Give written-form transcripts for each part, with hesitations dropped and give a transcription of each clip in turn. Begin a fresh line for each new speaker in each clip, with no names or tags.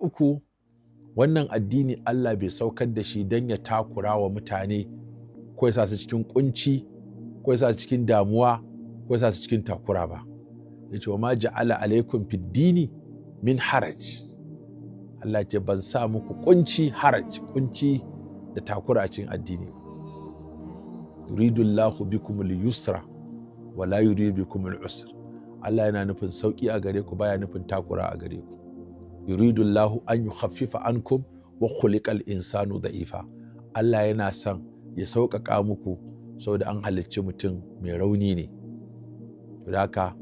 uku, wannan addini Allah bai saukar da shi don ya takura wa mutane ko ya sa su cikin kunci ko ya sa su cikin damuwa ko ya sa su cikin takura ba. Ya ce wa ma ja'ala alaikum fid dini min haraj. Allah ce ban sa muku kunci, haraj, kunci da takura a cikin addini. Yuridullahu bikum al-yusra wa la yuridu bikum al-usra. Allah yana nufin sauki a gare ku, baya nufin takura a gare ku. Yuridullahu an yukhaffifa ankum wa khuliqal insanu da'ifa. Allah yana son ya sauƙaƙa muku saboda an halicci mutum mai rauni ne. Don haka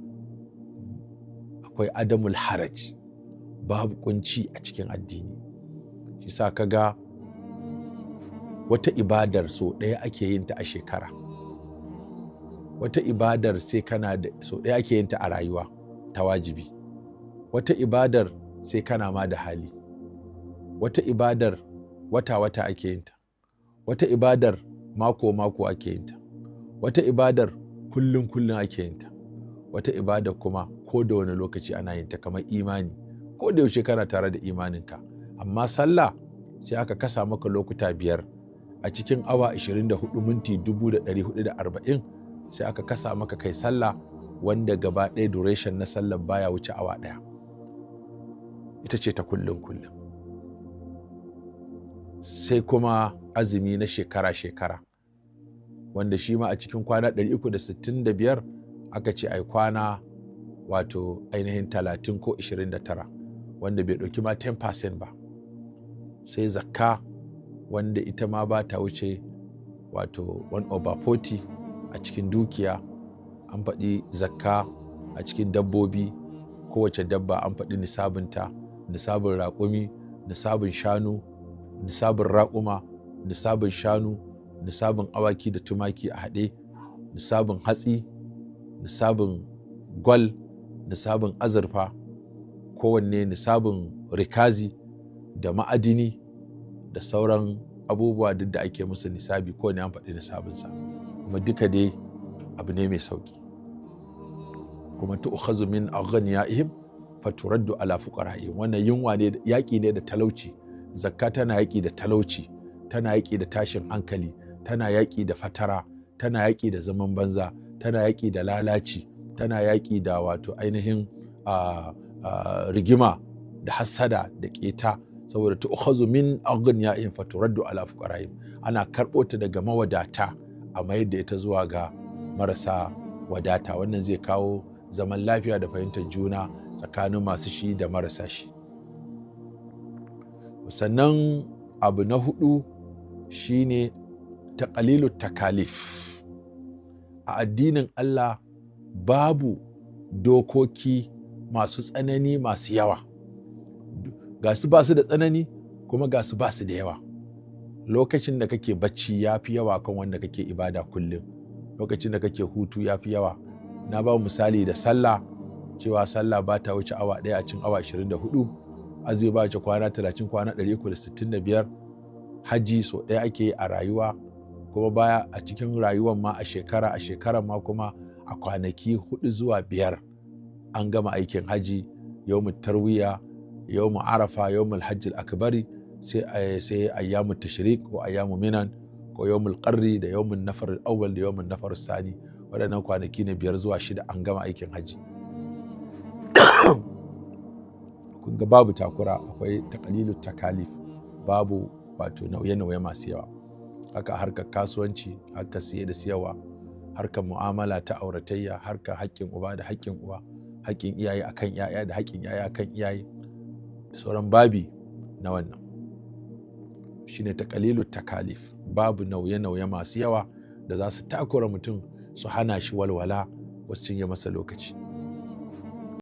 akwai adamul haraj, babu kunci a cikin addini. Shi sa kaga wata ibadar so ɗaya ake yin ta a shekara, wata ibadar sai kana da so ɗaya ake yin ta a rayuwa ta wajibi, wata ibadar sai kana ma da hali, wata ibadar wata-wata ake yin ta, wata ibadar mako-mako ake yin ta, wata ibadar kullum-kullum ake yin ta, wata ibadar kuma ko da wani lokaci ana yin ta, kamar imani, ko da yaushe kana tare da imaninka. Amma sallah sai aka kasa maka lokuta 5 a cikin awa 24 minti 1440, sai aka kasa maka kai sallah wanda gaba ɗaya duration na sallar baya wuce awa 1. Ita ce ta kullum kullum. Sai kuma azumi na shekara-shekara, wanda shi ma a cikin kwana 365 aka ce ai kwana wato ainihin 30 ko 29, wanda bai ɗauki ma 10% ba. Sai zakka, wanda ita ma ba ta wuce wato 1/40 a cikin dukiya. An faɗi zakka a cikin dabbobi, kowace dabba an faɗi nisabinta, nisabin raƙumi, nisabin shanu, nisabin raƙuma, nisabin shanu, nisabin awaki da tumaki a haɗe, nisabin hatsi, nisabin gwal, nisabin azurfa, kowanne nisabin rikazi da ma'adini da sauran abubuwa duk da ake musu nisabi, kowanne an faɗi nisabinsa. Kuma duka dai abu ne mai sauki. Kuma tu'khazu min aghniyaihim faturaddu ala fuqara'ihim. Wannan yunwa ne, yaƙi ne da talauci. Zakka tana yaƙi da talauci, tana yaƙi da tashin hankali, tana yaƙi da fatara, tana yaƙi da zaman banza, tana yaƙi da lalaci, tana yaƙi da wato ainihin rigima da hassada da ƙeta. Saboda tu'khazu min aghniyaihim faturaddu ala fuqara'ihim, ana karɓo ta daga mawadata a mayar da ita zuwa ga marasa wadata. Wannan zai kawo zaman lafiya da fahimtar juna tsakanin masu shi da marasa shi. Sannan abu na 4 shine taqalilu takalif. A addinin Allah babu dokoki masu tsanani masu yawa. Ga su ba su da tsanani, kuma ga su ba su da yawa. Lokacin da kake bacci ya fi yawa kan wanda kake ibada kullum. Lokacin da kake hutu ya fi yawa. Na ba misali da sallah, cewa sallah ba ta wuce awa 1 a cikin awa 24, azumi ba wuce kwana 30, kwana 365, haji so ɗaya ake yi a rayuwa, kuma baya a cikin rayuwan ma a shekara, a shekaran ma kuma a kwanaki 4 zuwa 5 an gama aikin haji, yawmut tarwiya, yawmu arafa, yawmul hajjil akbari, sai ayyamu tashrik ko ayyamu minan ko yawmul qarri da yawmun nafar awwal da yawmun nafar sani. Waɗannan kwanaki ne 5 zuwa 6 an gama aikin haji. Kun ga babu takura, akwai taqalilut takalif, babu wato nauye-nauye masu yawa. Haka harkar kasuwanci, harkar siye da siyarwa, harkar mu'amala ta auratayya, harkar haƙƙin uba da haƙƙin uwa, haƙƙin iyaye akan 'ya'ya da haƙƙin 'ya'ya akan iyaye, da sauran babi na wannan. Shine taqalilut takalif, babu nauye-nauye masu yawa da za su takura mutum su hana shi walwala wasu cinye masa lokaci.